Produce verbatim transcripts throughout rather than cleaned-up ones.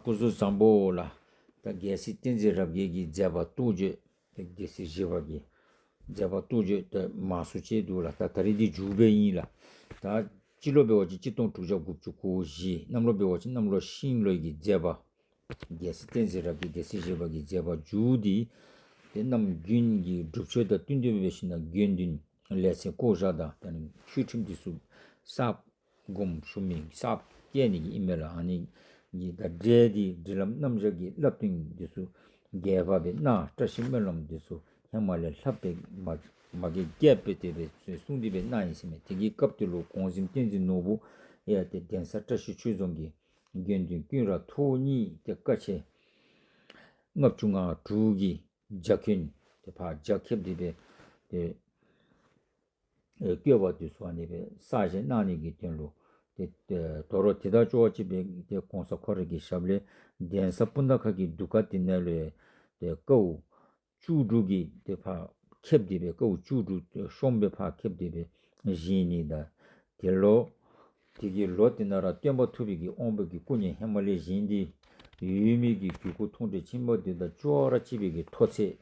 སྐུ་གཟུགས་བཟང་པོ་ལགས། ད་རྒྱལ་སྲས་བསྟན་འཛིན་རབ་རྒྱས་ཀྱི་མཛད་པ་རྟོགས་བརྗོད། ད་སྡེ་སྲིད་བཞི་པ་གི་མཛད་པ་རྟོགས་བརྗོད་ད་མང་སུ་ཅིག་འདུག་ལགས། ད་ད་རིས་འདི་མཇུག་སྦེ་ཨིན་ལགས། ད་སྤྱི་ལོ་འབད་བ་ཅིན་གཅིག་སྟོང་དྲུག་བརྒྱ་དགུ་བཅུ་གོ་བཞི། གནམ་ལོ་འབད་བ་ཅིན་གནམ་ལོ་ཤིང་ལོའི་གི་མཛད་པ། རྒྱལ་སྲས་བསྟན་འཛིན་རབ་རྒྱས་སྡེ་སྲིད་བཞི་པ་གི་མཛད་པ་མཇུག་འདི་ཏེ་རྣམ་རྒྱུན་གྱི་སྒྲུབ་མཆོད་དང་བསྟུན་ཏེ་འབད་ཞིན་ན་དགེ་འདུན་ལས་ཚན་བསྐོ་བཞག་དང་ད་ནི་ཆོས་ཁྲིམས་འདི་ཚུ་གསརཔ་དགོངསམ་ཞུ་མི་གསརཔ་བསྐྱལ་ནི་གི་ཨིན་མས་ལགས། ཨ་ནི་གི་ད་འབྲེལ་འདི་སྒྲིག་ལམ་རྣམ་གཞག་གི་བསླབ་སྟོན་འདི་ཚུ་རྒྱས་པ་སྦེ་གནང་། བཀྲ་ཤིས་སྨོན་ལམ་འདི་ཚུ་ཧེ་མ་ལས་ལྷག་སྦེ་མ་མ་གི་རྒྱས་པ་སྦེ་དེ་སྦེ་གསུངས་ཏེ་སྦེ་གནང་ཡི་ཟེར་མས། དེ་གི་སྐབས་དེ་ལུ་གོང་གཟིམ་བསྟན་འཛིན་ནོར་བུ་ཡང་ཏེ་གདན་ས་བཀྲ་ཤིས་ཆོས་རྫོང་གི་དགེ་འདུན་ཀུན་ར་ཐོག་གཉིས་ཏེ་ཀ་ཆེན་ལྔ་བཅུ་ང་དྲུག་གི་ཇ་ཁྱོན་ཏེ་ཕར་ཇ་ཁེབས་ཏེ་སྦེ་ཏེ་ཨེ་བཀོད་པ་འདི་ཚུ་ཨ་ནི་སྦེ་གསར་བཞེངས་གནང་ནི་གི་དོན་ལུ་ཏེ་ཏེ་དོ་རུང་དེ་དང་ཅོག་གཅིག་སྦེ་ཏེ་གོང་ས་ཁོ་རའི་གི་ཞབས་ལས་གདན་ས་སྤུ་ན་ཁ་གི་འདུ་ཁང་དེ་ནང་ལུ་ཏེ་ཀཝ་བཅུ་དྲུག་གི་ཏེ་ཕར་ཁེབས་ཏེ་སྦེ་ཀཝ་བཅུ་དྲུག་ཤོངམ་སྦེ་ཕར་ཁེབས་ཏེ་སྦེ་བཞེངས་ནི་དང་། དེ་ལུ་དེ་གི་ལོགས་དེ་ནང་ར་སྟོན་པ་ཐུབ་པའི་གི་དབང་པོ་གི་སྐུ་བརྙན་ཧེ་མ་ལས་བཞེངས་ཏེ་ཡོད་མི་གི་གོས་སྐུ་མཐོང་གྲོལ་ཆེན་པོ་དེ་དང་ཅོག་ར་གཅིག་པའི་གི་མཐོ་ཚད་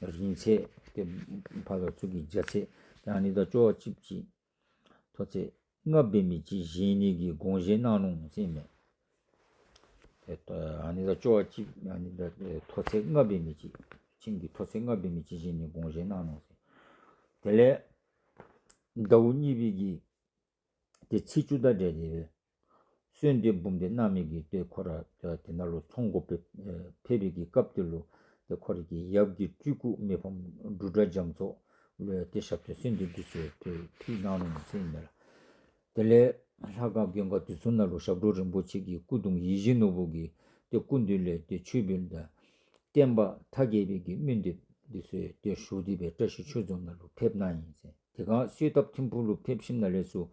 རིང་ཚད་ཏེ་ཕར་ལོགས་ཚུ་གི་རྒྱ་ཚད་ཏེ་ཨ་ནི་དང་ཅོག་གཅིག་ཅིག་མཐོ་ཚད་ལྔ་འབད་མི་ཅིག་བཞེངས་ནི་གི་དགོངས་བཞེས་གནང་ནུག་ཟེར་མས། ཏེ་ཨ་ནི་དང་ཅོག་གཅིག་ཨ་ནི་དང་མཐོ་ཚད་ལྔ་འབད་མི་ཅིག་ཤིང་གི་མཐོ་ཚད་ལྔ་འབད་མི་ཅིག་བཞེངས་ནི་དགོངས་བཞེས་གནང་ནུག་ཟེར། དེ་ལས་ཟླཝ་གཉིས་པའི་གི་ཏེ་ཚེས་བཅུ་དང་འབྲེལ་ཏེ་གསོལ་འདེབས་འབུམ་སྡེ་གནང་མི་གི་ཏེ་ཁོ་ར་ཏེ་དེ་ནང་ལུ་ཚོགས་འགོ་ཕེབས་ཨེ་ཕེབས་པའི་གི་སྐབས་དེ་ལུ་ཏེ་ཁོ་རའི་གི་ཡབ་ཀྱི་སྤྲུལ་སྐུ་མི་ཕམ་འབྲུག་སྒྲ་རྒྱ་མཚོ་ལུ་ཏེ་ཞབས་ཏོག་གསོལ་འདེབས་འདི་ཚུ་ཏེ་ཕུལ་གནང་ནུག་ཟེར་ཨིན་མས་ལགས། དེ་ལས་ལྷ་ཁང་དགོན་ཁང་འདི་ཚུ་ནང་ལུ་ཞབས་དྲུང་རིན་པོ་ཆེ་གི་སྐུ་གདུང་ཡིད་བཞིན་ནོར་བུ་གི་ཏེ་སྐུ་མདུན་ལས་ཏེ་མཆོད་འབུལ་དང་བསྟན་པ་མཐའ་རྒྱས་པའི་གི་སྨོན་འདེབས་འདི་ཚུ་ཏེ་ཞུ་སྟེ་སྦེ་བཀྲ་ཤིས་ཆོས་རྫོང་ནང་ལུ་ཕེབས་གནང་ཡི་ཟེར། དེ་སྒང་གསོལ་ཐབ་ཐིམ་ཕུག་ལུ་ཕེབས་ཞིནམ་ལས་ཚུར་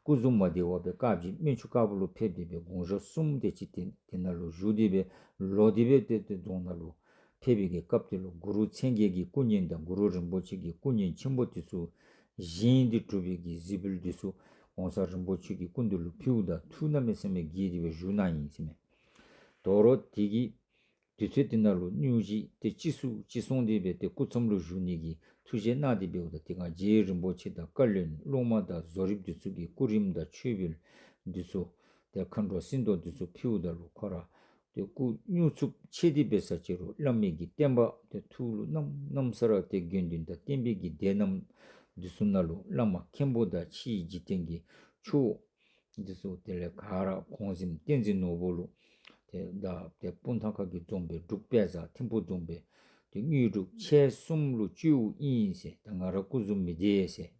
སྐུ་གཟུགས་མ་བདེ་བར་སྦེ་དཀར་སྦྱིས་སྨན་ཆུ་དཀར་པོ་ལུ་ཕེབས་ཏེ་སྦེ་དགོང་ཞག་གསུམ་དེ་ཅིག་ཏེ་དེ་ནང་ལུ་བཞུགས་ཏེ་སྦེ་ལོག་སྟེ་སྦེ་ཏེ་ཏེ་རྫོང་ནང་ལུ་ཕེབས་པའི་གི་སྐབས་དེ་ལུ་གུ་རུ་མཚན་བརྒྱད་ཀྱི་སྐུ་བརྙན་དང་གུ་རུ་རིན་པོ་ཆེ་གི་སྐུ་བརྙན་ཆེན་པོ་དེ་ཚུ་བཞེངས་ཏེ་གྲུབ་པའི་གི་གཟིགས་འབུལ་དེ་ཚུ་གོང་ས་རིན་པོ་ཆེ་གི་སྐུ་མདུན་ལུ་ཕུལཝ་ད་ཐུགས་གནམ་མེད་ས་མེད་དགྱེས་ཏེ་སྦེ་བཞུགས་གནང་ཡི་ཟེར་མས། དོ་རུང་དེ་གི་དུས་ཚོད་དེ་ནང་ལུ་སྙུང་གཞི་དེ་ཅིག་སུ་ཅིག་སོང་སྟེ་སྦེ་ཏེ་སྐུ་མཚམས་ལུ་བཞུགས་ནི་གི་ཐུགས་བཞེད་གནང་སྟེ་འབདཝ་ད་དེ་སྒང་རྗེ་རིན་པོ་ཆེ་དང་བཀའ་བློན་སློབ་མ་དང་བཟོ་རིགཔ་དེ་ཚུ་གི་སྐུ་རིམ་དང་མཆོད་འབུལ་དེ་ཚུ་ཏེ་མཁའ་འགྲོ་སྲིན་ཏོག་དེ་ཚུ་ཕུལཝ་ད་ལུ་ཁོ་ར་ཏེ་སྐུ་སྙུང་འཚུབ་ཆེ་སྟེ་འབད་ས་ཅིག་རུང་བླ་མའི་གི་བསྟན་པ་དེ་ཐུགས་ལུ་ནམ་ནམ་ས་ར་ཏེ་དགེ་འདུན་དང་བསྟན་པའི་གི་སྡེ་རྣམས་དེ་ཚུ་ནང་ལུ་བླ་མ་མཁན་པོ་དང་ཕྱིའི་འཇིག་རྟེན་གྱི་ཆོས་འདི་ཚུ་དེ་ལས་ག་ར་གོང་གཟིམ་བསྟན་འཛིན་ནོར་བུ་ལུ་ཏེ་ད་ཏེ་སྤུངས་ཐང་ཁ་གི་རྫོང་དཔོན་འབྲུག་དཔལ་བཟང་ཐིམ་ཕུག་རྫོང་དཔོན་ཏེ་དངོས་གྲུབ་ཁྱེད་གསུམ་ལུ་བཅོལཝ་ཨིན་ཟེར། ད་ང་ར་སྐུ་གཟུགས་མི་བདེ་ཟེར།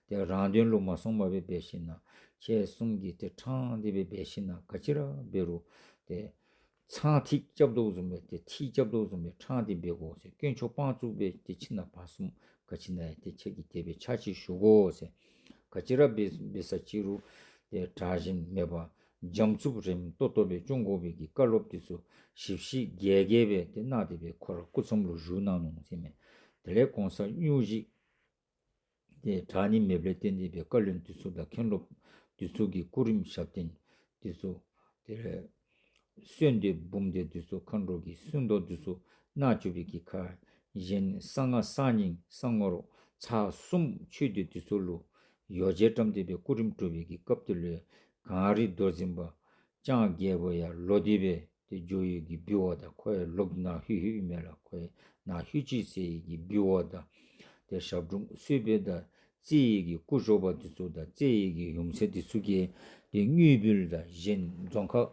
ཏེ་རང་དོན་ལུ་མ་སོང་བར་སྦེ་འབད་ཞིན་ན་ཁྱེད་གསུམ་གྱིས་ཏེ་ཕྲང་སྟེ་སྦེ་འབད་ཞིན་ན་ག་ཅི་ར་འབད་རུང་ཏེ་ཚངས་ཐིག་རྐྱབ་དོ་བཟུམ་སྦེ་ཏེ་ཐིག་རྐྱབ་དོ་བཟུམ་སྦེ་ཕྲང་སྟེ་འབད་དགོ་ཟེར། དཀོན་མཆོག་དཔང་བཙུགས་སྦེ་ཏེ་ཕྱི་ནང་བར་གསུམ་ག་ཅི་ནང་ཡང་ཏེ་ཁྱེད་ཀྱིས་དེ་སྦེ་ཕྱག་ཕྱི་ཞུ་དགོ་ཟེར། ག་ཅི་ར་འབད་འབད་ས་ཅིག་རུང་ཏེ་དྲག་ཞན་མེད་པར་འཇམ་རྩུབ་རིམ་ཏོག་ཏོ་སྦེ་སྐྱོང་དགོ་པའི་གི་བཀའ་སློབ་དེ་ཚུ་ཞིབ་ཞིབ་རྒྱས་རྒྱས་སྦེ་ཏེ་གནང་སྟེ་སྦེ་ཁོ་ར་སྐུ་མཚམས་ལུ་བཞུགས་གནང་ནུག་ཟེར་མས། དེ་ལས་གོང་ས་སྙུང་གཞི་ཏེ་དྲག་ནི་མེདཔ་ལས་བརྟེན་ཏེ་སྦེ་བཀའ་བློན་དེ་ཚུ་དང་མཁན་སློབ་དེ་ཚུ་གི་སྐུ་རིམ་ཞབས་བརྟན་དེ་ཚུ་དེ་ལས་གསོལ་འདེབས་འབུམ་སྡེ་དེ་ཚུ་མཁའ་འགྲོ་གི་སྲུང་མདོ་དེ་ཚུ་གནང་བཅུག་པའི་གི་ཁར་གཞན་གསང་སྔགས་གསར་རྙིང་གསང་བར་ཚར་གསུམ་ཆོས་སྡེ་དེ་ཚུ་ལུ་ཡོ་བྱད་བཀྲམ་སྟེ་སྦེ་སྐུ་རིམ་སྒྲུབ་པའི་གི་སྐབས་དེ་ལུ་གངས་རི་རྡོར་འཛིན་པ་ལྕང་རྒྱལ་པོ་ཡང་ལོག་སྟེ་སྦེ་ཏེ་འགྱོ་ཡི་གི་འབུལ་བ་དང་ཁོ་ཡང་ལོག་ནཱ་ལྷོད་ལྷོད་ཨིན་མས་ལགས། ཁོ་ཡང་ནཱ་ལྷོད་ཅི་ཟེར་ཡི་གི་འབུལ་བ་དང་ཏེ་ཞབས་དྲུང་གསོལ་དཔོན་དང་རྩེ་ཡི་གི་སྐུ་གཞོགས་པ་དེ་ཚུ་དང་རྩེ་ཡི་གི་ཡུམ་སྲས་དེ་ཚུ་གིས་ཏེ་དངུལ་འབུལ་དང་གཞན་རྫོང་ཁག་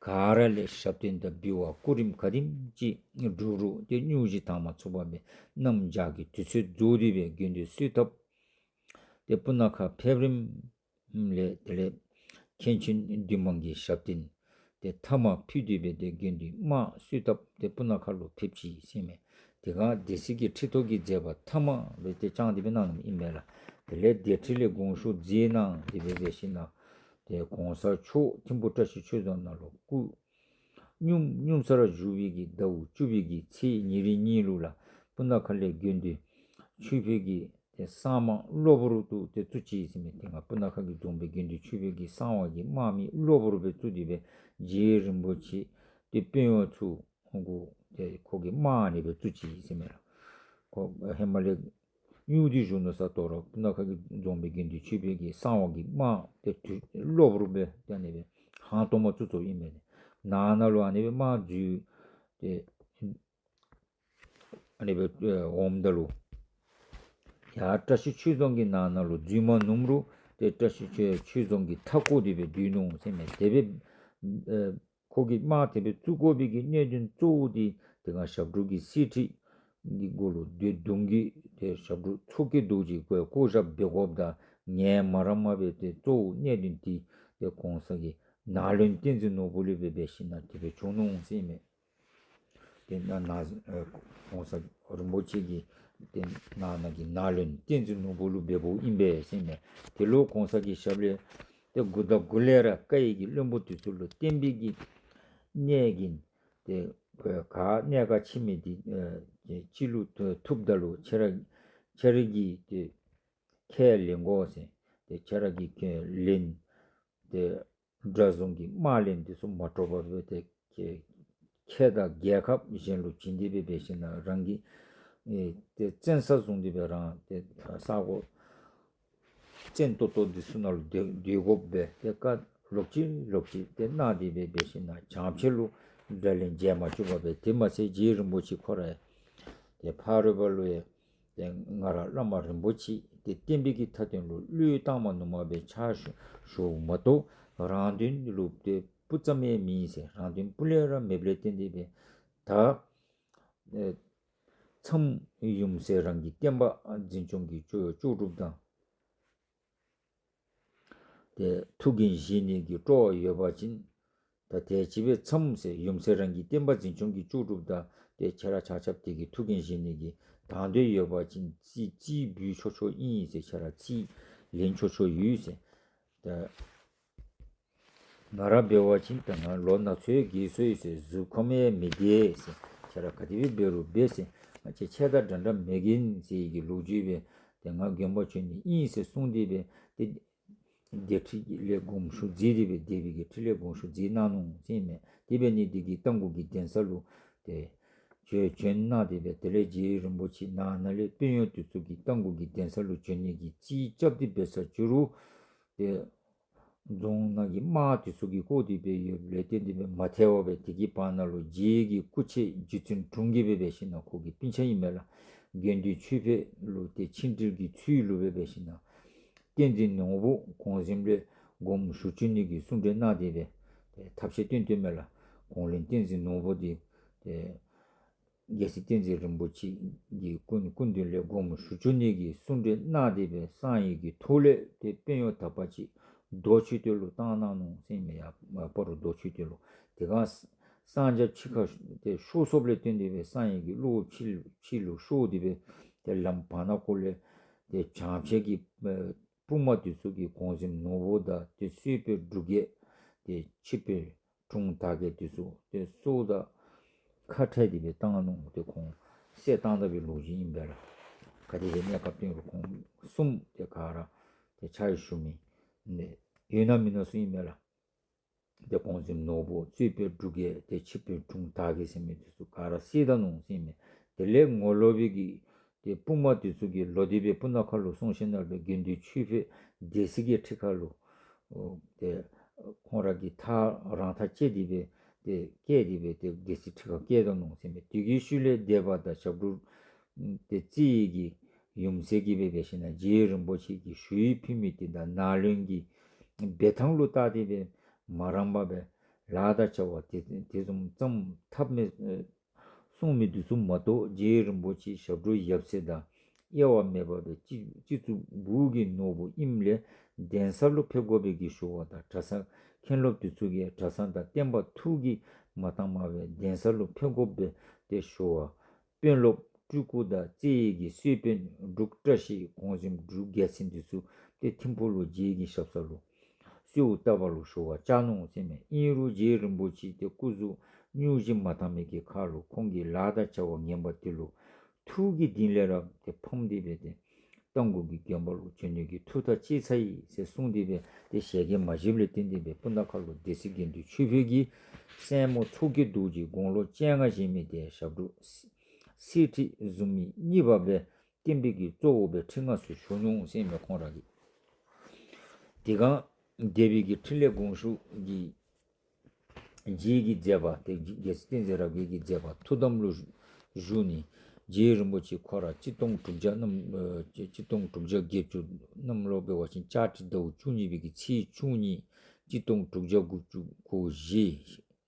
ག་ར་ལས་ཞབས་བརྟན་དང་འབུལ་བ་སྐུ་རིམ་ག་དེམ་ཅིག་སྒྲུབ་རུང་ཏེ་སྙུང་གཞི་དྭངས་མ་ཚུགས་པ་སྦེ་གནམ་བྱཱར་གྱི་དུས་ཚོད་རྫོགས་ཏེ་སྦེ་དགེ་འདུན་གསོལ་ཐབ་ཏེ་སྤུ་ན་ཁ་ཕེབས་རིམ་ལས་དེ་ལས་མཁན་ཆེན་འདུས་མང་གི་ཞབས་བརྟན་ཏེ་ཐ་མ་ཕུལ་ཏེ་སྦེ་ཏེ་དགེ་འདུན་དམངས་གསོལ་ཐབ་ཏེ་སྤུ་ན་ཁ་ལུ་ཕེབས་ཅི་ཟེར་མས། དེ་སྒང་སྡེ་སྲིད་ཀྱི་ཁྲི་ཐོག་གི་མཛད་པ་ཐ་མ་སྦེ་ཏེ་བསྐྱངས་ཏེ་སྦེ་གནང་ནུག་ཨིན་མས་ལགས། དེ་ལས་སྡེ་ཁྲི་ལས་དགོངས་ཞུ་མཛད་གནང་སྟེ་སྦེ་འབད་ཞིན་ན་ཏེ་གོང་ས་མཆོག་ཐིམ་ཕུ་བཀྲ་ཤིས་ཆོས་རྫོང་ནང་ལུ་སྐུ་སྙུང་སྙུང་ས་ར་བཞུགས་པའི་གི་ཟླཝ་བཅུ་པའི་གི་ཚེས་ཉེར་གཉིས་ལུ་ལགས་སྤུ་ན་ཁ་ལས་དགེ་འདུན་ཆོས་འཕེལ་གྱི་ཏེ་གསང་དམག་གློ་བུར་དུ་ཏེ་བཙུགས་ཅི་ཟེར་མས། ཏེ་ང་སྤུ་ན་ཁ་གི་རྫོང་དཔོན་དགེ་འདུན་ཆོས་འཕེལ་གྱི་གསང་བ་གི་དམག་མི་གློ་བུར་སྦེ་བཙུགས་ཏེ་སྦེ་རྗེ་རིན་པོ་ཆེ་ ཏེ་དཔོན་གཡོག་ཚུ་གུ་ཏེ་ཁོ་གི་དམག་ཨ་ནི་སྦེ་བཙུགས་ཅི་ཟེར་མས་ལགས། ཁོ་ཧེ་མ་ལས་གཡུག་སྟེ་བཞུགས་ནུག་ས། དོ་རུང་སྤུ་ན་ཁ་གི་རྫོང་དཔོན་དགེ་འདུན་ཆོས་འཕེལ་གྱིས་གསང་བ་གི་དམག་ཏེ་དུས་གློ་བུར་སྦེ་ཏེ་ཨ་ནི་སྦེ་ཧང་སྟོང་མ་བཙུགས་བཙུགསཔ་ཨིན་མས། ནང་ན་ལུ་ཨ་ནི་སྦེ་དམག་འཛུལ་ཏེ་ཨ་ནི་སྦེ་ཨེ་འོངམ་ད་ལུ་ཡར་བཀྲ་ཤིས་ཆོས་རྫོང་གི་ནང་ན་ལུ་འཛུལ་མ་ནུམ་རུང་ཏེ་བཀྲ་ཤིས་ཆོས་ཆོས་རྫོང་གི་མཐའ་བསྐོར་ཏེ་སྦེ་སྡོད་ནུག་ཟེར་མས། དེ་སྦེ་ཨེ་ཁོ་གིས་དམག་དེ་སྦེ་བཙུགས་དགོ་པའི་གི་གནད་དོན་གཙོ་བོ་འདི་དེ་སྒང་ཞབས་དྲུང་གི་གསེར་ཁྲི་གི་གུ་ལུ་ཏེ་གདུང་གི་ཏེ་ཞབས་དྲུང་མཚོ་སྐྱེས་རྡོ་རྗེ་གུ་བསྐོ་བཞག་འབད་དགོཔ་དང་ངལ་མ་རངསམ་སྦེ་ཏེ་གཙོ་བོ་གནད་དོན་འདི་ཏེ་གོང་ས་གི་ནང་བློན་བསྟན་འཛིན་ནོར་བུ་ལུ་སྦེ་འབད་ཞིན་ན་དེ་སྦེ་བྱུང་ནུག་ཟེར་མས། ཏེ་ནཱ་ནཱ་ཨེ་གོང་ས་རིན་པོ་ཆེ་གིས་ཏེ་ནཱ་ནཱ་གི་ནང་བློན་བསྟན་འཛིན་ནོར་བུ་ལུ་འབདཝ་ཨིན་པས་ཟེར་མས། དེ་ལུ་གོང་ས་གི་ཞབས་ལས་ཏེ་འགོ་དང་འགོ་ལས་ར་བཀའ་ཡི་གི་བློན་པོ་དེ་ཚུ་ལུ་བསྟན་པའི་གི་གནས་ཀྱི་ཏེ་ཨེ་ག་གནད་འགག་ཆེ་མི་འདི་ཨེ་ཅིག་ལུ་ཐུགཔ་ད་ལུ་ཁྱེད་ར་ཁྱེད་ར་གིས་ཏེ་ཁས་ལེན་དགོ་ཟེར། ཏེ་ཁྱེད་ར་གིས་ཁས་ལེན་ཏེ་དགྲ་བཟུང་གི་དམག་ལེན་འདི་ཚུ་མ་དཀྲོག་པར་སྦེ་ཏེ་ཁྱེད་ཁྱེད་དང་རྒྱལ་ཁབ་གཞན་ལུ་བྱིན་ཏེ་སྦེ་འབད་ཞིན་ན་རང་གི་ཨེ་ཏེ་བཙན་ས་བཟུང་སྟེ་སྦེ་རང་ཏེ་ས་གོ་བཙན་ཏོག་ཏོ་འདི་ཚུ་ནང་ལུ་སྡོད་སྡོད་དགོཔ་སྦེ་ཏེ་བཀའ་ལོག་ཅི་ལོག་ཅི་ཏེ་གནང་སྟེ་སྦེ་འབད་ཞིན་ན་བྱང་ཕྱོགས་ལུ་དགྲ་ལན་འཇལ་མ་བཅུག་པར་སྦེ། དེ་མ་ཚད་རྗེ་རིན་པོ་ཆེ་ཁོ་ར་ཏེ་ཕ་རོལ་པོ་ལུ་ཡང་ཏེ་ང་ར་བླ་མ་རིན་པོ་ཆེ་ཏེ་བསྟན་པའི་གི་མཐའ་དོན་ལུ་བློས་བཏང་མ་ནུམ་སྦེ་ཕྱག་ཞུ་ཞུཝ་མ་གཏོགས་རང་དོན་ལུ་ཏེ་སྤུ་ཙམ་ཡང་མེད་ཟེར། རང་དོན་སྤུ་ལས་ར་མེདཔ་ལས་བརྟེན་ཏེ་སྦེ་ད་ཨེ་མཚམས་ཡུམ་སྲས་རང་གི་བསྟན་པ་འཛིན་སྐྱོང་གི་ལྕོགས་ལྕོགས་གྲུབ་དང་ཏེ་ཐུགས་འགན་བཞེས་ནི་གི་སྤྲོ་བ་ཡོད་པ་ཅིན་ད་དེ་ཅིག་སྦེ་མཚམས་ཟེར་ཡུམ་སྲས་རང་གི་བསྟན་པ་འཛིན་སྐྱོང་གི་ལྕོགས་གྲུབ་དང་ཏེ་ཁྱེད་ར་ཆ་ཁྱབ་དེ་གི་ཐུགས་འགན་བཞེས་ནི་གི་དང་འདོད་ཡོད་པ་ཅིན་རྩིས་རྩིས་འབུལ་ཆོག་ཆོག་ཨིན་ཟེར། ཁྱེད་ར་རྩིས་ལེན་ཆོག་ཆོག་ཡོད་ཟེར། ད་ང་ར་འབད་བ་ཅིན་ད་ང་ལོ་ན་ཚོད་རྒས་སོ་ཡི་ཟེར། གཟུགས་ཁམས་ཡང་མི་བདེ་ཟེར། ཁྱེད་ར་ག་དེ་སྦེ་འབད་རུང་འབད་ཟེར། ང་བཅས་ཆད་ལྟ་འདྲ་འདྲ་མེད་གིན་ཟེར་བའི་གི་ལོ་རྒྱུས་སྦེ་ཏེ་ང་དགོན་པ་བྱོན་ནི་ཨིན་ཟེར་གསུངས་ཏེ་སྦེ་ཏེ་སྡེ་ཁྲི་ལས་དགོངས་ཞུ་མཛད་དེ་སྦེ་སྡེ་པའི་གི་ཁྲི་ལས་དགོངས་ཞུ་མཛད་གནང་ནུག་ཟེར་མས། དེ་འབད་ནི་འདི་གིས་རྟ་མགོ་གི་གདན་ས་ལུ་ཏེ་བྱོན་བྱོན་གནང་སྟེ་སྦེ་དེ་ལས་རྗེ་རིན་པོ་ཆེ་ནང་ན་ལས་དཔོན་གཡོག་དེ་ཚུ་གིས་རྟ་མགོ་གི་གདན་ས་ལུ་བྱོན་ནི་གི་རྩིས་རྐྱབ་སྟེ་འབད་ས་བྱུང་རུང་ཏེ་རྫོང་ནང་གི་དམག་དེ་ཚུ་གིས་བསྐོར་ཏེ་སྦེ་ཡོདཔ་ལས་བརྟེན་ཏེ་སྦེ་མ་ཐལ་བར་སྦེ་དེ་གི་བར་ན་ལུ་རྗེ་གི་སྐུ་མཆེད་རྗེ་བཙུན་དྲུང་གིས་སྦེ་འབད་ཞིན་ན་ཁོ་གི་སྤུན་ཆ་ཨིན་མས་ལགས། དགེ་འདུན་ཆོས་འཕེལ་ལུ་ཏེ་ཆིངས་འགྲིག་གི་ཚུལ་ལུ་སྦེ་འབད་ཞིན་ན་བསྟན་འཛིན་ནོར་བུ་གོང་གཟིམ་ལས་དགོངས་ཞུ་བཅུག་ནི་གི་གསུང་གྲོས་གནང་སྟེ་སྦེ་ཏེ་ཐབས་ཤེས་བཏོན་བཏོནམ་མས་ལགས། གོང་བློན་བསྟན་འཛིན་ནོར་བུ་འདི་ཏེ་རྒྱལ་སྲས་བསྟན་འཛིན་རིན་པོ་ཆེ་གི་སྐུ་སྐུ་མདུན་ལས་དགོངས་ཞུ་བཅུག་ནི་གི་གསུང་གྲོས་གནང་སྟེ་སྦེ་གསང་བའི་གི་ཐོག་ལས་ཏེ་དཔོན་གཡོག་དག་པ་ཅིག་རྡོ་མཆོད་རྟེན་ལུ་བཏང་གནང་ནུག་ཟེར་མས། ཡར་སྤ་རོ་རྡོ་མཆོད་རྟེན་ལུ། དེ་སྒང་གསང་རྒྱ་ཕྱི་ཁར་ཏེ་ཤོར་སོཔ་ལས་བརྟེན་ཏེ་སྦེ་གསང་བའི་གི་བློ་ཕྱི་ཕྱི་ལུ་ཤོར་ཏེ་སྦེ་ཏེ་ལམ་བར་ན་ཁོ་ལས་ཏེ་བྱང་ཕྱོགས་ཀྱི་ཨེ་དཔུང་དམག་དེ་ཚུ་གིས་གོང་གཟིམ་ནོར་བུ་དང་ཏེ་གསོལ་དཔོན་འབྲུག་རྒྱལ་ཏེ་ཆིབས་དཔོན་དྲུང་དར་རྒྱས་དེ་ཚུ་ཏེ་སྲོག་དང་ཁ་བྲལ་ཏེ་སྦེ་བཏང་ནུག། ཏེ་ཁོང་བསད་བཏང་ད་པའི་ལོ་རྒྱུས་ཨིན་པས་ལགས། ག་དེ་སྦེ་གནས་སྐབས་བརྟེན་རུང་ཁོང་གསུམ་ཏེ་ག་ར་ཏེ་ཕྱག་ཞུ་མི་ནི་ཡོད་ན་མེད་ན་ཚུ་ཨིན་མས་ལགས། ཏེ་གོང་གཟིམ་ནོར་བུ་གསོལ་དཔོན་འབྲུག་རྒྱལ་ཏེ་ཆིབས་དཔོན་དྲུང་དར་རྒྱས་ཟེར་མི་དེ་ཚུ་ག་ར་བསད་ད་ནུག་ཟེར་མས། དེ་ལས་ངོ་ལོག་པའི་གི་ཏེ་དཔུང་དམག་དེ་ཚུ་གིས་ལོག་སྟེ་སྦེ་སྤུ་ན་ཁ་ལུ་སོང་ཞིནམ་ལས་དགེ་འདུན་ཆོས་འཕེལ་སྡེ་སྲིད་ཀྱི་ཁྲི་ཁ་ལུ་ཨོ་ཏེ་ཁོང་ར་གིས་ཐག་རང་ཐག་བཅད་དེ་སྦེ་ཏེ་བཀལ་ཏེ་སྦེ་ཏེ་སྡེ་སྲིད་ཁྲི་ཁར་བཀལ་ད་ནུག་ཟེར་མས། དེ་གི་ཤུལ་ལས་སྡེ་པ་དང་ཞབས་དྲུང་ཏེ་རྩེ་ཡི་གི་ཡུམ་སྲས་ཀྱིས་སྦེ་འབད་ཞིན་ན་རྗེ་རིན་པོ་ཆེ་གི་ཞུ་ཡིག་ཕུལ་མི་དེ་དང་ནང་བློན་གྱི་འབད་ཐངས་ལུ་བལྟ་སྟེ་སྦེ་མ་རངས་པར་སྦེ་ལཱ་དང་བྱ་བ་དེ་དེ་བཟུམ་བརྩམ་ཐབས་མེད་ཨེ་གསུངས་མི་དེ་ཚུ་མ་གཏོགས་རྗེ་རིན་པོ་ཆེ་ཞབས་དྲུང་ཡབ་སྲས་དང་དབྱེ་བ་མེད་པར་སྦེ་སྤྱི་སྤྱི་གཙུག་སྦུག་གི་ནོར་བུ་ཨིནམ་ལས་གདན་ས་ལུ་ཕེབས་དགོ་པའི་གི་ཞུ་བ་དང་གྲྭ་ཚང་མཁན་སློབ་དེ་ཚུ་གིས་གྲྭ་ཚང་དང་བསྟན་པ་ཐུགས་ཀྱིས་མ་བཏངམ་སྦེ་གདན་ས་ལུ་ཕེབས་དགོ་པའི་ཏེ་ཞུ་བ། དཔོན་སློབ་སྤྲུལ་སྐུ་དང་རྩེ་ཡི་གི་གསོལ་དཔོན་འབྲུག་བཀྲ་ཤིས་གོང་གཟིམ་འབྲུག་རྒྱལ་མཚན་དེ་ཚུ་ཏེ་ཐིམ་ཕུག་ལུ་རྗེ་གི་ཞབས་ས་ལུ་གསོལཝ་བཏབ་པ་ལུ་ཞུ་བ་བཅར་ནུག་ཟེར་མས། ཨིན་རུང་རྗེ་རིན་པོ་ཆེ་ཏེ་སྐུ་གཟུགས་སྙུང་གཞི་མ་བཏང་མི་གི་ཁར་ལུ་ཁོང་གི་ལཱ་དང་བྱ་བ་ངན་པ་དེ་ལུ་ཐུགས་ཀྱི་གཏིང་ལས་ར་ཏེ་ཕམ་སྟེ་སྦེ་ཏེ་ རྟ་མགོ་གི་དགོན་པ་ལུ་བྱོན་ནི་གི་ཐུགས་ཐག་བཅད་ཚར་ཡི་ཟེར་གསུངས་ཏེ་སྦེ་ཏེ་ཞལ་གྱིས་མ་བཞེསཔ་ལས་བརྟེན་ཏེ་སྦེ་སྤུངས་ཐང་ཁ་ལུ་སྡེ་སྲིད་དགེ་འདུན་ཆོས་འཕེལ་གྱིས་སྲས་མོ་མཚོ་སྐྱེས་རྡོ་རྗེ་དགུང་ལོ་བཅོ་ལྔ་བཞེས་མི་དེ་ཞབས་དྲུང་གསེར་ཁྲི་བཟུང་མི་གཉིས་པ་སྦེ་བསྟན་པའི་གི་གཙོ་བོ་སྦེ་ཁྲི་མངའ་སུ་བཞུགས་ནུག་ཟེར་མས། ཁོང་ར་གིས་དེ་སྒང་སྡེ་པའི་གི་ཕྲིན་ལས་དགོངས་ཞུ་གི་རྗེ་གི་མཛད་པ་དེ་རྒྱལ་སྲས་བསྟན་འཛིན་རབ་རྒྱས་ཀྱི་མཛད་པ་ཐུགས་དམ་ལུ་བཞུགས་ནི་རྗེ་རིན་པོ་ཆེ་ཁོ་ར་གཅིག་སྟོང་དྲུག་བརྒྱ་གནམ་ཨེ་གཅིག་སྟོང་དྲུག་བརྒྱ་བརྒྱད་ཅུ་གནམ་ལོ་འབད་བ་ཅིན་ལྕགས་སྤྲེལ་ཟླཝ་བཅུ་གཉིས་པའི་གི་ཚེས་བཅུ་གཉིས། གཅིག་སྟོང་དྲུག་བརྒྱ་དགུ་བཅུ་གོ་བཞི་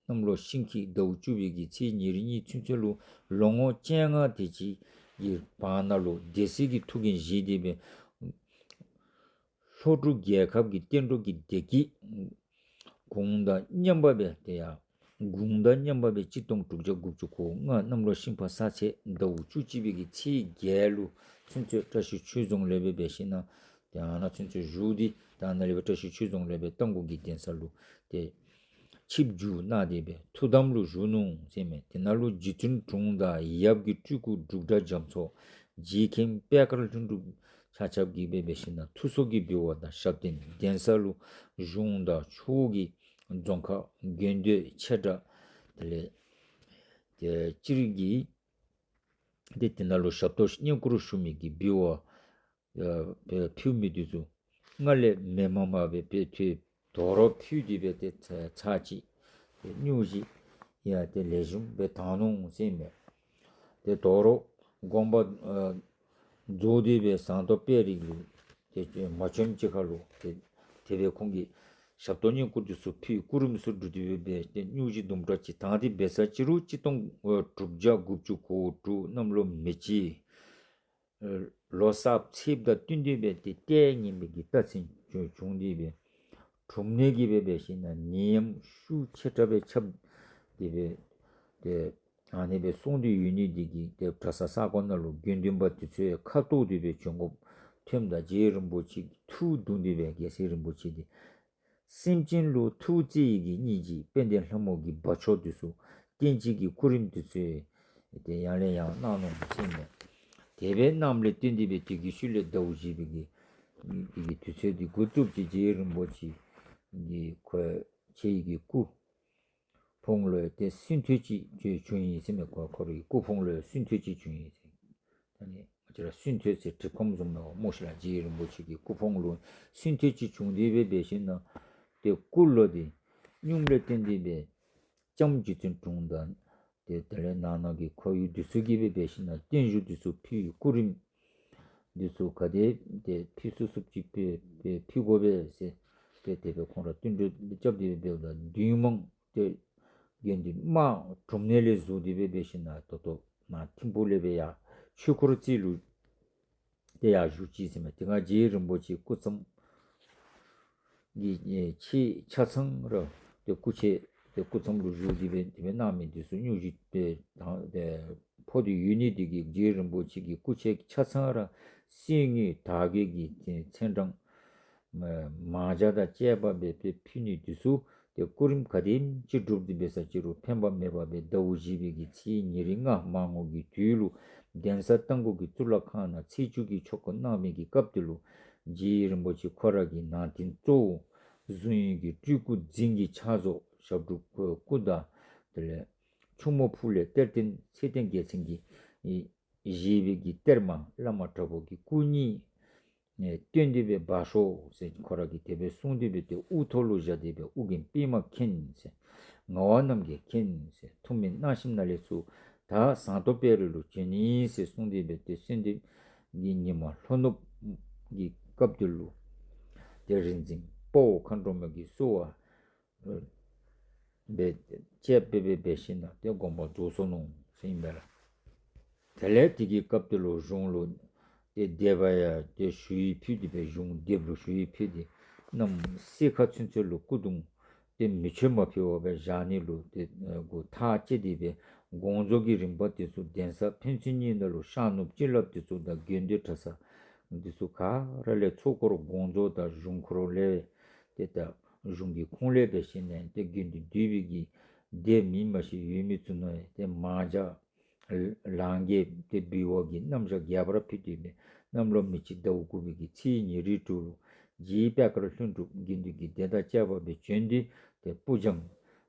གནམ་ལོ་ཤིང་ཁྱི་ཟླཝ་བཅུ་པའི་གི་ཚེས་ཉེར་གཉིས་ཚུན་ཚོད་ལུ་ལོ་ངོ་བཅོ་ལྔ་དེ་ཅིག་གི་བར་ན་ལུ་སྡེ་སྲིད་ཀྱི་ཐུགས་འགན་བཞེས་ཏེ་སྦེ་ལྷོ་འབྲུག་རྒྱལ་ཁབ་ཀྱི་བསྟན་འགྲོ་གི་བདེ་སྐྱིད་དགུང་དང་མཉམ་པ་སྦེ་དེ་ཡང་དགུང་དང་མཉམ་པ་སྦེ་གཅིག་སྟོང་དྲུག་བརྒྱ་དགུ་བཅུ་གོ་ལྔ་གནམ་ལོ་ཤིང་ཕག་གསར་ཚེས་ཟླཝ་བཅུ་གཅིག་པའི་གི་ཚེས་བརྒྱད་ལུ་ཚུན་ཚོད་བཀྲ་ཤིས་ཆོས་རྫོང་ལས་སྦེ་འབད་ཞིན་ན་དེ་ཨ་ནཱ་ཚུན་ཚོད་བཞུགས་ཏེ་ད་ནཱ་ལས་སྦེ་བཀྲ་ཤིས་ཆོས་རྫོང་ལས་སྦེ་རྟ་མགོ་གི་གདན་ས་ལུ་ཏེ་ཆིབས་བསྒྱུར་གནང་སྟེ་སྦེ་ཐུགས་དམ་ལུ་བཞུགས་ནུག་ཟེར་མས། དེ་ནང་ལུ་རྗེ་བཙུན་དྲུང་དང་ཡབ་ཀྱི་སྤྲུལ་སྐུ་འབྲུག་སྒྲ་རྒྱ་མཚོ་རྗེ་མཁན་པད་དཀར་ལྷུན་གྲུབ་ཆ་ཁྱབ་ཀྱིས་སྦེ་འབད་ཞིན་ན་ཐུགས་གསོ་གི་འབུལ་བ་དང་ཞབས་བརྟན་གདན་ས་ལུ་གཞུང་དང་ཕྱོགས་ཀྱི་རྫོང་ཁག་དགོན་སྡེ་ཆེ་འབྲིང་དེ་ལས་ཏེ་སྤྱིར་གྱི་ཏེ་དེ་ནང་ལུ་ཞབས་ཏོག་བསྙེན་བཀུར་ཞུ་མི་གི་འབུལ་བ་ཨ་ཕུལ་མི་འདི་ཚུ་སྔར་ལས་མི་མང་མང་སྦེ་སྦེ་ཏེ་དོ་རུང་ཕུལ་ཏེ་སྦེ་ཏེ་ཚར་ཅིག་ཏེ་སྙུང་གཞི་ཡང་ཏེ་ལེགས་ཤོམ་སྦེ་བཏང་ནུག་ཟེར་མས། ཏེ་དོ་རུང་དགོངས་པ་ཨ་རྫོགས་ཏེ་སྦེ་ཟངས་མདོག་དཔལ་རི་ལུ་ཏེ་མ་བྱོནམ་ཅིག་ཁར་ལུ་ཏེ་དེ་སྦེ་ཁོང་གིས་ཞབས་ཏོག་བསྙེན་བཀུར་འདི་ཚུ་ཕུལ་སྐུ་རིམ་ཚུ་སྒྲུབ་སྟེ་སྦེ་ཏེ་སྙུང་གཞི་དུམ་གྲ་ཅིག་བཏང་སྟེ་འབད་ས་ཅིག་རུང་གཅིག་སྟོང་ཨ་དྲུག་བརྒྱ་དགུ་བཅུ་གོ་དྲུག་གནམ་ལོ་མེ་བྱི་ལོ་གསརཔ་ཚེསཔ་དང་བསྟུན་ཏེ་སྦེ་ཏེ་ལྟས་ངན་པའི་གི་རྟགས་མཚན་བྱུང་སྟེ་སྦེ་གྲུམ་ནད་ཀྱིས་སྦེ་འབད་ཞིན་ན་ནད་ཡམས་ཤུགས་ཆེ་དྲགས་སྦེ་ཁྱབ་སྟེ་སྦེ་ཏེ་ཨ་ནི་སྦེ་སོང་སྟེ་ཡོད་ནི་འདི་གིས་ཏེ་གྲྭ་ཚང་ས་གོ་ནང་ལུ་དགེ་འདུན་པ་འདི་ཚུ་ཡང་ཁ་འཐོར་ཏེ་སྦེ་བྱོན་དགོཔ་ཐོནམ་ད་རྗེ་རིན་པོ་ཆེ་གིས་ཐུགས་གདུང་སྟེ་སྦེ་རྒྱལ་སྲས་རིན་པོ་ཆེ་འདི་སེམས་ཅན་ལུ་ཐུགས་བརྩེ་ཡི་གི་སྙིང་རྗེ་དཔལ་ལྡན་ལྷ་མོ་གི་བ་ཅོ་འདི་ཚུ་བསྟན་སྤྱི་གི་སྐུ་རིམ་འདི་ཚུ་ཏེ་ཡང་ལས་ཡང་གནང་ནུག་ཟེར་མས། དེ་སྦེ་གནངམ་ལས་བརྟེན་ཏེ་སྦེ་དེ་གི་ཤུལ་ལས་ཟླཝ་བཞི་པའི་གི་དེ་གི་དུས་ཚོད་འདི་འགོ་བཙུགས་ཅི། རྗེ་རིན་པོ་ཆེ་གི་ཁོ་ཁྱེད་ཀྱི་སྐུ་ཕུང་ལུ་ཏེ་སུན་ཏེ་ཅིག་བྱུང་ཡི་ཟེར་མས། ཁོ་ཁོ་རའི་སྐུ་ཕུང་ལུ་སུན་ཏེ་ཅིག་བྱུང་ཡི་ཟེར། ད་ནི་ང་བཅས་ར་སུན་ཏེ་ཟེར་གྲིབ་སྐམ་བཟུམ་མས་པ་སྨོ་ཤིག་ལགས། རྗེ་རིན་པོ་ཆེ་གི་སྐུ་ཕུང་ལུ་སུན་ཏེ་ཅིག་བྱུང་སྟེ་སྦེ་འབད་ཞིན་ན་ཏེ་སྐུ་ལུ་ཏེ་སྙུངམ་ལས་བརྟེན་ཏེ་སྦེ་ལྕམ་རྗེ་བཙུན་དྲུང་དང་ཏེ་དེ་ལས་ནང་ན་གི་ཁོར་ཡུག་འདི་ཚུ་གིས་སྦེ་འབད་ཞིན་ན་བརྟན་བཞུགས་འདི་ཚུ་ཕུལ་བའི་སྐུ་རིམ་འདི་ཚུ་ག་དེ་ཏེ་ཕུལ་ཚུགས་ཚུགསཔ་ཅིག་སྦེ་ཕུལ་དགོ་པས་ཟེར་ཏེ་དེ་སྦེ་ཁོང་ར་བསྟུན་གྲོས་རྐྱབ་སྟེ་སྦེ་འབདཝ་ད་བདུད་དམག་ཏེ་དགེ་འདུན་དམག་གྲུམ་ནད་ལས་བཟུང་སྟེ་སྦེ་འབད་ཞིན་ན་ད་ལྟོ་ནཱ་ཐིམ་ཕུག་ལས་སྦེ་ཡར་ཆོས་འཁོར་རྩེ་ལུ་ཏེ་ཡར་བཞུགས་ཅི་ཟེར་མས། དེ་སྒང་རྗེ་རིན་པོ་ཆེ་སྐུ་མཚམས་ཀྱི་ཨེ་ཆེ་ཆ་ཚང་ར་ཏེ་སྐུ་མཆེད་ཏེ་སྐུ་མཚམས་ལུ་བཞུགས་ཏེ་སྦེ་དེ་སྦེ་གནང་མི་འདི་ཚུ་སྙུང་གཞི་ཏེ་དང་ཏེ་ཕོག་སྟེ་ཡོད་ནི་འདི་གིས་རྗེ་རིན་པོ་ཆེ་གི་སྐུ་མཆེད་ཆ་ཚང་ར་གསེར་དངུལ་དར་གོས་ཀྱི་ཏེ་ཚན་གྲངས་མ་མང་ཇ་དང་བཅས་པ་སྦེ་སྦེ་ཕུལ་ནི་འདི་ཚུ་ཏེ་སྐུ་རིམ་ག་དེམ་ཅིག་སྒྲུབ་སྟེ་འབད་ས་ཅིག་རུང་ཕན་པ་མེད་པ་སྦེ་ཟླཝ་བཞི་པའི་གི་ཚེས་ཉེར་ལྔ་མར་ངོ་གི་དུས་ལུ་གདན་ས་རྟ་མགོ་གི་གཙུག་ལག་ཁང་ནང་ཚེས་བཅུ་གི་ཆོ་ག་གནང་མི་གི་སྐབས་དེ་ལུ་རྗེ་རིན་པོ་ཆེ་ཁོ་ར་གི་ནང་རྟེན་གཙོ་བོ་གཟུངས་ཡིག་གི་སྤྲུལ་སྐུ་རྫིང་གི་ཕྱག་བཟོ་ཞབས་དྲུང་སྐུ་དང་དེ་ལས་ཁྱུང་མོ་ཕུག་ལས་གཏེར་སྟོན་ཚེ་བརྟན་རྒྱལ་མཚན་གྱིས་བཞེས་པའི་གི་གཏེར་མ་བླ་མ་དྲག་པོ་གི་སྐུ་གཉིས་ནས་བཏོན་ཏེ་སྦེ་འབག་ཤོག་ཟེར་ཁོ་ར་གིས་དེ་སྦེ་གསུངས་ཏེ་སྦེ་ཏེ་དབུ་ཐོག་ལུ་བཞག་སྟེ་སྦེ་ཨོ་རྒྱན་པདྨ་མཁྱེན་ཟེར། ངག་དབང་རྣམ་རྒྱལ་མཁྱེན་ཟེར། ཐུགས་སྨོན་གནང་ཞིནམ་ལས་ཚུར་ད་ཟངས་མདོག་དཔལ་རི་ལུ་བྱོན་ནི་ཟེར་གསུངས་ཏེ་སྦེ་ཏེ་གསོལ་འདེབས་ཀྱི་ཉིན་མ་ལྷོ་ནུབ་ཀྱི་སྐབས་དེ་ལུ་ཏེ་རིག་འཛིན་དཔའ་བོ་མཁའ་འགྲོ་མ་གིས་གསོལ་བ་སྦེ་བཅས་པ་སྦེ་འབད་ཞིན་ན་ཏེ་དགོངས་པ་རྫོགས་སོ་ནུག་ཟེར་ཨིན་པས་ལགས། དེ་ལས་དེ་གི་སྐབས་དེ་ལུ་གཞུང་ལུ་ཏེ་སྡེ་པ་ཡང་ཏེ་ཞུ་ཡིག་ཕུལ་ཏེ་སྦེ་གཞུང་སྡེཔ་ལུ་ཞུ་ཡིག་ཕུལ་ཏེ་གནམ་སེར་ཁ་ཚུན་ཚོད་ལུ་སྐུ་གདུང་ཏེ་མེ་མཆོད་མ་ཕུལ་བར་སྦེ་བཞག་ནི་ལུ་ཏེ་ཨེ་གུ་ཐག་བཅད་དེ་སྦེ་དགོངས་རྫོགས་ཀྱི་རིམ་པ་དེ་ཚུ་གདན་ས་ཕན་ཚུན་གཉིས་ནང་ལུ་ཤར་ནུབ་སྤྱི་བླ་དེ་ཚུ་དང་དགེ་འདུན་གྲྭ་ཚང་དེ་ཚུ་ག་ར་ལས་ཚོགས་འཁོར་དགོངས་རྫོགས་དང་གཞུང་འཁོར་ལས་ཏེ་ད་གཞུང་གི་ཁོངས་ལས་འབད་ཞིན་ན་ཏེ་དགེ་འདུན་འདུས་པའི་གི་སྡེ་མི་མ་ཤེས་ཡོད་མི་ཚུ་ནང་ཏེ་མང་ཇ་ ལང་རྒྱལ་ཏེ་འབུལ་བ་གི་རྣམ་གཞག་རྒྱས་པར་ཕུལ་ཏེ་སྦེ་གནམ་ལོ་མེ་བྱི་ཟླཝ་དགུ་པའི་གི་ཚེས་ཉེར་དྲུག་ལུ་རྗེ་པད་དཀར་ལྷུན་གྲུབ་དགེ་འདུན་གྱི་སྡེ་དང་བཅས་པ་སྦེ་བྱོན་ཏེ་ཏེ་སྤུར་སྦྱངས་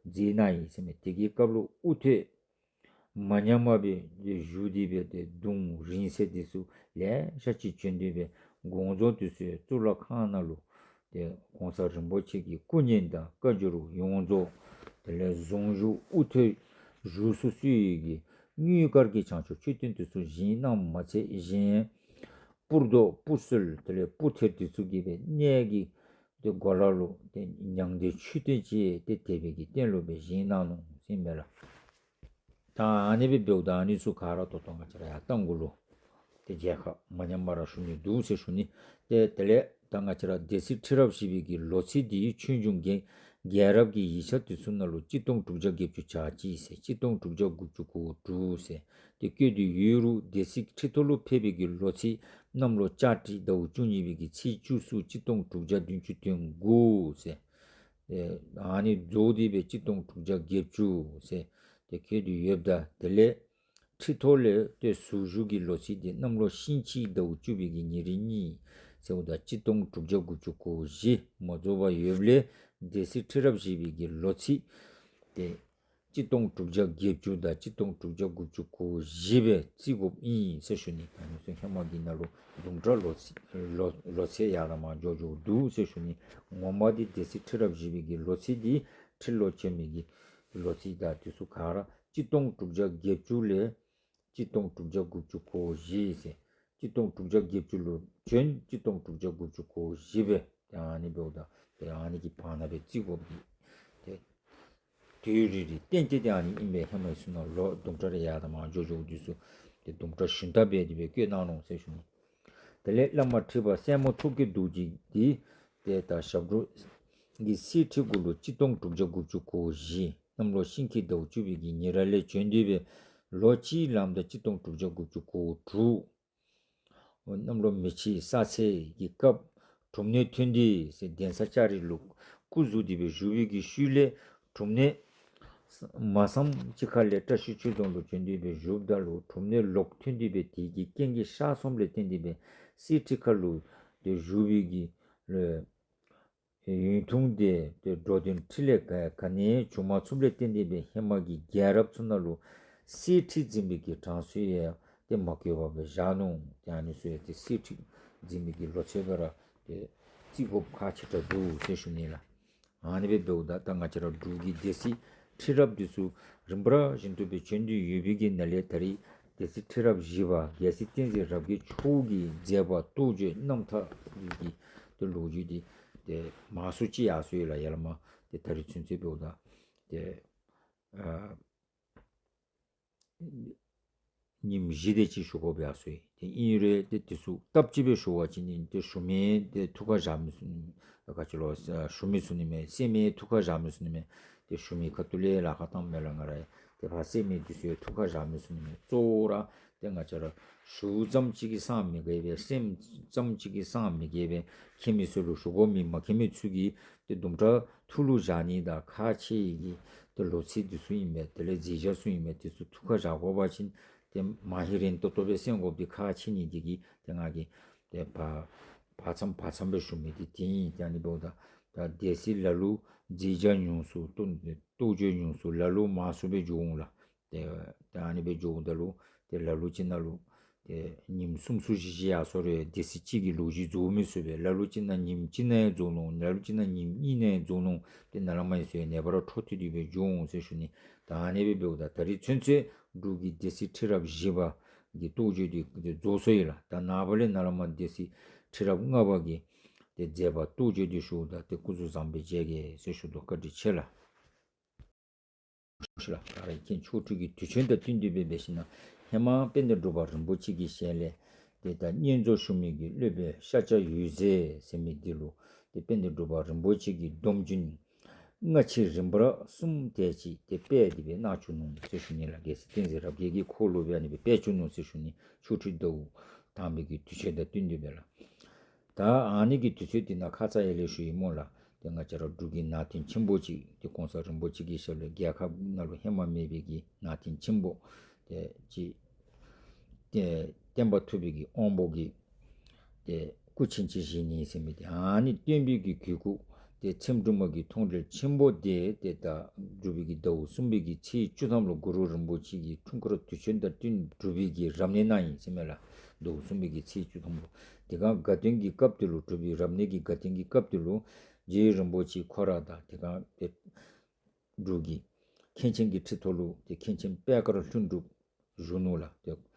མཛད་གནང་ཡི་ཟེར་མས། དེ་གི་སྐབས་ལུ་དབུ་ཐོད་མ་ཉམས་པར་སྦེ་བཞུགས་ཏེ་སྦེ་ཏེ་གདུང་རིང་བསྲེལ་འདི་ཚུ་ལེ་ཤ་ཅིག་བྱོན་ཏེ་སྦེ་དགོངས་རྫོགས་འདི་ཚུ་གཙུག་ལག་ཁང་ནང་ལུ་ཏེ་གོང་ས་རིན་པོ་ཆེ་གི་སྐུ་བརྙན་དང་བཀའ་འགྱུར་ཡོངས་རྫོགས་དེ་ལས་གཟུངས་གཞུག་དབུ་ཐོད་བཞུགས་སུ་གསོལ་ཡི་གི་དངུལ་དཀར་གྱི་བྱང་ཆུབ་མཆོད་རྟེན་འདི་ཚུ་བཞེངས་གནངམ་མ་ཚད་གཞན་སྤུར་རྡོ་སྤུར་གསོལ་དེ་ལས་སྤུར་ཐེར་འདི་ཚུ་གིས་སྦེ་གནས་ཀྱི་ཏེ་སྒོ་ལ་ལུ་ཏེ་ཉང་སྟེ་མཆོད་རྟེན་ཅིག་ཏེ་དད་པའི་གི་རྟེན་ལུ་སྦེ་བཞེངས་གནང་ནུག་ཟེར་མས་ལགས། ད་ཨ་ནི་སྦེ་འབདཝ་ད་ཨ་ནི་ཚུ་ག་ར་ད་ལྟོ་ང་བཅས་ར་ཡར་རྟ་མགོ་ལུ་ཏེ་མཇལ་ཁ་མ་ཉམས་པར་ཞུ་ནི་འདུག་ཟེར་ཞུ་ནི། ཏེ་དེ་ལས་ད་ང་བཅས་ར་སྡེ་སྲིད་ཁྲི་རབས་བཞི་པའི་གི་ལོ་ཚིགས་འདི་ཆོས་འབྱུང་རྒྱལ་རྒྱལ་རབས་ཀྱི་ཡིག་ཆ་འདི་ཚུ་ནང་ལུ་གཅིག་སྟོང་དྲུག་བརྒྱ་བརྒྱད་ཅུ་གྱ་གཅིག་ཟེར་གཅིག་སྟོང་དྲུག་བརྒྱ་དགུ་བཅུ་གོ་དྲུག་ཟེར་ཏེ་བཀོད་དེ་ཡོད་རུང་སྡེ་སྲིད་ཁྲི་ཐོག་ལུ་ཕེབས་པའི་གི་ལོ་ཚིགས་གནམ་ལོ་ལྕགས་སྤྲེལ་ཟླཝ་བཅུ་གཉིས་པའི་གི་ཚེས་བཅུ་གསུམ་གཅིག་སྟོང་དྲུག་བརྒྱ་བདུན་ཅུ་དོན་དགུ་ཟེར་ཏེ་ཨ་ནི་རྫོགས་ཏེ་སྦེ་གཅིག་སྟོང་དྲུག་བརྒྱ་བརྒྱད་ཅུ་ཟེར་ཏེ་བཀོད་དེ་ཡོདཔ་ད་དེ་ལས་ཁྲི་ཐོག་ལས་ཏེ་ཟུར་བཞུགས་ཀྱི་ལོ་ཚིགས་འདི་གནམ་ལོ་ཤིང་བྱི་ཟླཝ་བཅུ་པའི་གི་ཉེར་གཉིས་ཟེརཝ་ད་གཅིག་སྟོང་དྲུག་བརྒྱ་དགུ་བཅུ་གོ་བཞི་མ་རྫོགས་པར་ཡོདཔ་ལས་སྡེ་སྲིད་ཁྲི་རབས་བཞི་པའི་གི་ལོ་ཚིགས་ཏེ་གཅིག་སྟོང་དྲུག་བརྒྱ་བརྒྱད་ཅུ་དང་གཅིག་སྟོང་དྲུག་བརྒྱ་དགུ་བཅུ་གོ་བཞི་སྦེ་བརྩི་དགོཔ་ཨིན་ཟེར་ཞུ་ནི། ད་ཨ་ནི་ཚུ་ཧེ་མ་གི་ནང་ལུ་དུམ་གྲ་ལོ་ཚིགས་ལོ་ལོ་ཚད་ཡར་དང་མར་འགྱོ་འགྱོཝ་འདུག་ཟེར་ཞུ་ནི། ངོ་མ་འདི་སྡེ་སྲིད་ཁྲི་རབས་བཞི་པའི་གི་ལོ་ཚིགས་འདི་ཁྲི་ལོ་བྱོན་མི་གི་ལོ་ཚིགས་དང་འདི་ཚུ་ག་ར་གཅིག་སྟོང་དྲུག་བརྒྱ་བརྒྱད་ཅུ་ལས་གཅིག་སྟོང་དྲུག་བརྒྱ་དགུ་བཅུ་གོ་བཞི་ཟེར་གཅིག་སྟོང་དྲུག་བརྒྱ་བརྒྱད་ཅུ་ལུ་བྱོན་གཅིག་སྟོང་དྲུག་བརྒྱ་དགུ་བཅུ་གོ་བཞི་སྦེ་ཏེ་ཨ་ནི་འབདཝ་ད་ཏེ་ཨ་ནི་གི་བར་ན་སྦེ་བརྩི་དགོཔ་འདི་ཏེ་དུས་རེ་རེ་གཏན་གཏན་ཏེ་ཨ་ནི་ཨིན་པས། ཧེ་མ་ཚུ་ནང་ལོ་དུམ་གྲ་རེ་ཡར་དང་མར་འགྱོ་འགྱོཝ་འདི་ཚུ་ཏེ་དུམ་གྲ་ཞུན་དག་སྦེ་དེ་སྦེ་བཀོད་གནང་ནུག་ཟེར་ཞུ་ནི། དེ་ལས་བླ་མ་ཁྲི་པ་སྲས་མོ་ཐུགས་ཀྱི་རྡོ་རྗེ་འདི་ཏེ་ད་ཞབས་དྲུང་གི་གསེར་ཁྲི་གུ་ལུ་གཅིག་སྟོང་དྲུག་བརྒྱ་དགུ་བཅུ་གོ་བཞི་གནམ་ལོ་ཤིང་ཁྱི་ཟླཝ་བཅུ་པའི་གི་ཉེར་ལྔ་ལས་བྱོན་ཏེ་སྦེ་ལོ་གཅིག་ལངམ་ད་གཅིག་སྟོང་དྲུག་བརྒྱ་དགུ་བཅུ་གོ་དྲུག་གནམ་ལོ་མེ་བྱི་ས་ཚེས་ཀྱི་སྐབས་གྲུབ་གནས་ཐོན་ཏེ་ཟེར་གདན་ས་ལྕགས་རི་ལུ་སྐུ་ཟུར་ཏེ་སྦེ་བཞུགས་པའི་གི་ཤུལ་ལས་གྲུབ་གནས་མ་སམ་ཅིག་ཁ་ལས་བཀྲ་ཤིས་ཆོས་རྫོང་ལུ་བྱོན་ཏེ་སྦེ་བཞུགསཔ་ད་ལུ་གྲུབ་གནས་ལོག་ཐོན་ཏེ་སྦེ་དེ་གི་རྐྱེན་གྱིས་གཤགས་སོངམ་ལས་བརྟེན་ཏེ་སྦེ་གསེར་ཁྲི་ཁ་ལུ་ཏེ་བཞུགས་པའི་གི་ལོ་ཡུན་ཐུང་སྟེ་ཏེ་འགྲོ་དོན་འཕྲིན་ལས་ག་ག་ནི་བྱུང་མ་ཚུགསཔ་ལས་བརྟེན་ཏེ་སྦེ་ཧེ་མ་གི་རྒྱལ་རབས་ཚུ་ནང་ལུ་གསེར་ཁྲི་འཛིན་པའི་གི་གྲངས་སུ་ཡང་ཏེ་མ་བཀོད་པར་སྦེ་བཞག་ནུག། ཏེ་ཨ་ནི་ཚུ་ཡང་ཏེ་གསེར་ཁྲི་འཛིན་པའི་གི་ལོ་ཚད་སྦེ་ར་ཏེ་བརྩི་དགོཔ་ཁག་ཆེ་དྲགས་འདུག་ཟེར་ཞུ་ནི་ལགས། ཨ་ནི་སྦེ་འབདཝ་ད་ད་ང་བཅས་ར་འབྲུག་གི་སྡེ་སྲིད་ཁྲི་རབས་འདི་ཚུ་རིམ་པ་བཞིན་དུ་སྦེ་བྱོན་ཏེ་ཡོད་པའི་གི་ནང་ལས་ད་རིས་སྡེ་སྲིད་ཁྲི་རབས་བཞི་པ་རྒྱལ་སྲས་བསྟན་འཛིན་རབ་རྒྱས་མཆོག་གི་མཛད་པ་རྟོགས་བརྗོད་རྣམ་ཐར་གྱི་ཏེ་ལོ་རྒྱུས་འདི་ཏེ་མང་སུ་ཅིག་ཡར་སོང་ཡི་ལགས། ཡར་ལས་མར་ཏེ་ད་རིས་ཚུན་ཚོད་འབདཝ་ད་ཏེ་ཨ་ཉིནམ་བཞི་དེ་ཅིག་ཞུ་དགོཔ་ཡར་སོང་ཡི། ཏེ་ཨིན་རུང་ཏེ་འདི་ཚུ་སྟབས་གཅིག་སྦེ་ཞུ་བ་ཅིན་ཏེ་ཞུ་མི་ཏེ་ཐུགས་ཁར་བཞག་མི་ཚུགས་ག་ཅི་ལོ་ཞུ་མི་ཚུགས་ནི་མས། གསན་མི་ཐུགས་ཁར་བཞག་མི་ཚུགས་ནི་མས། ཏེ་ཞུ་མི་ཁ་ཐུག་ལས་ལཱ་ཁག་བཏངམ་མས་ལགས། ང་ར་ཡང་ཏེ་ཕར་གསན་མི་འདི་ཚུ་ཡང་ཐུགས་ཁར་བཞག་མི་ཚུགས་ནི་མས། གཙོ་བོ་ར་ཏེ་ང་བཅས་ར་ཞུཝ་ཙམ་ཅིག་གིས་སངས་མི་རྒྱས་པས། གསནམ་ཙམ་ཅིག་གིས་སངས་མི་རྒྱས་པས། མཁྱེན་མི་ཚུ་ལུ་ཞུ་དགོ་མི་མ་མཁྱེན་མི་ཚུ་གིས་ཏེ་དུམ་གྲ་ཐུགས་ལུ་བཞག་ནི་དང་ཁག་ཆེ་ཡི་གི་ཏེ་ལོ་ཚིགས་འདི་ཚུ་ཨིན་པས། དེ་ལས་མཛད་བྱ་ཚུ་ཨིན་པས། འདི་ཚུ་ཐུགས་ཁར་བཞག་དགོ་པ་ཅིན་ཏེ་མ་ཧེ་རན་ཏོག་ཏོ་སྦེ་གསན་དགོཔ་འདི་ཁག་ཆེ་ནི་འདི་གིས་ཏེ་ང་གིས་ཏེ་བར་བར་མཚམས་བར་མཚམས་སྦེ་ཞུ་མི་འདི་འདི་ཨིན། ཏེ་ཨ་ནི་འབདཝ་ད་ད་སྡེ་སྲིད་ལ་ལུ་མཛད་བྱ་ཉུང་སུ་རྟོགས་རྟོགས་བརྗོད་ཉུང་སུ་ལ་ལུ་མང་སུ་སྦེ་འགྱོ་འོང་ལགས། ཏེ་ཏེ་ཨ་ནི་སྦེ་འགྱོཝ་ད་ལུ་ཏེ་ལ་ལུ་ཅིག་ནང་ལུ་ཏེ་ཉིནམ་གསུམ་གསུམ་བཞི་བཞི་ཡར་སོང་རུང་སྡེ་སྲིད་གཅིག་གི་ལོ་རྒྱུས་རྫོགས་མི་ཚུགས་པས། ལ་ལུ་ཅིག་ནང་ཉིནམ་གཅིག་ནང་ཡང་རྫོགས་ནུག། ལ་ལུ་ཅིག་ནང་ཉིནམ་གཉིས་ནང་ཡང་རྫོགས་ནུག། ཏེ་ནཱ་ལས་མར་ཡང་སོང་ཡང་ནངས་པ་ར་འཕྲོ་མཐུད་དེ་སྦེ་འགྱོ་འོང་ཟེར་ཞུ་ནི། ད་ཨ་ནི་སྦེ་འབདཝ་ད་ད་རིས་ཚུན་ཚོད་འབྲུག་གི་སྡེ་སྲིད་ཁྲི་རབས་བཞི་པ་གི་རྟོགས་བརྗོད་འདི་རྫོགས་སོ་ཡི་ལགས། ད་ནངས་པ་ལས་ནཱ་ལས་མར་སྡེ་སྲིད་ཁྲི་རབས་ལྔ་པ་གི་ཏེ་མཛད་པ་རྟོགས་བརྗོད་འདི་ཞུཝ་ད་ཏེ་སྐུ་གཟུགས་བཟང་པོ་སྦེ་མཇལ་གེ་ཟེར་ཞུ་དོ། བཀའ་དྲིན་ཆེ་ལགས། ལགས། ད་རིས་མཁན་ཆོས་ཁྲིད་ཀྱི་དུས་ཆེན་དང་བསྟུན་ཏེ་སྦེ་འབད་ཞིན་ན་ཧེ་མ་དཔལ་ལྡན་འབྲུག་པ་རིན་པོ་ཆེ་གི་ཞལ་ལས་ཏེ་ད་བསྙེན་རྫོགས་ཞུ་མི་གི་སློབ་དཔོན་ཤཱཀྱ་འོད་ཟེར་ཟེར་མི་འདི་ལུ་ཏེ་དཔལ་ལྡན་འབྲུག་པ་རིན་པོ་ཆེ་གི་སྡོམ་རྒྱུན་སྔ་ཕྱི་རིམ་པ་གསུམ་དེ་ཅིག་ཏེ་སྤེལ་ཏེ་སྦེ་གནང་བཅུག་ནུག་ཟེར་ཞུ་ནི་ལགས། རྒྱལ་སྲས་བསྟན་འཛིན་རབ་རྒྱས་ཀྱི་འཁོར་ལོ་སྦེ་ཨ་ནི་སྦེ་སྤེལ་བཅུག་ནུག་ཟེར་ཞུ་ནི། ཆོས་ཁྲིད་ཟླཝ་དང་པའི་གི་དུས་ཆེན་དང་བསྟུན་ཏེ་སྦེ་ལགས། ད་ཨ་ནི་གི་དུས་ཚོད་འདི་ནང་ཁ་ཙ་ཡར་ལས་ཞུ་ཡི་སྨོ་ལགས། ཏེ་ང་བཅས་ར་འབྲུག་གི་ནང་རྟེན་ཆེན་པོ་ཅིག་ཏེ་གོང་ས་རིན་པོ་ཆེ་གི་ཞབས་ལས་རྒྱལ་ཁབ་ནང་ལུ་ཧེ་མ་མེད་པའི་གི་ནང་རྟེན་ཆེན་པོ་ ཏེ་ཅིག་ཏེ་སྟོན་པ་ཐུབ་པའི་གི་དབང་པོ་གི་ཏེ་སྐུ་བྱིན་ཅན་བཞེས་ནི་ཟེར་མི་དེ་ཨ་ནི་སྟོན་པའི་གི་གོས་སྐུ་ཏེ་ཚེམ་དྲུབ་མ་གི་མཐོང་གྲོལ་ཆེན་པོ་དེ་ཏེ་ད་འབྲུག་པའི་གི་ཟླཝ་གསུམ་པའི་གི་ཚེས་བཅུ་ཐམ་ལུ་གུ་རུ་རིན་པོ་ཆེ་གི་འཁྲུངས་སྐར་དུས་ཆེན་དང་བསྟུན་འབྲུག་པའི་གི་རབ་གནས་གནང་ཡི་ཟེར་མས་ལགས། ཟླཝ་གསུམ་པའི་གི་ཚེས་བཅུ་ཐམ་ལུ་དེ་སྒང་དགའ་སྟོན་གྱི་སྐབས་དེ་ལུ་འབྲུག་པའི་རབ་གནས་ཀྱི་དགའ་སྟོན་གྱི་སྐབས་དེ་ལུ་རྗེ་རིན་པོ་ཆེ་ཁོ་ར་དང་དེ་སྒང་ཏེ་འབྲུག་གི་མཁན་ཆེན་གྱི་ཁྲི་ཐོག་ལུ་ཏེ་མཁན་ཆེན་པད་དཀར་ལྷུན་གྲུབ་བཞུགས་ནུག་ལགས། ཏེ་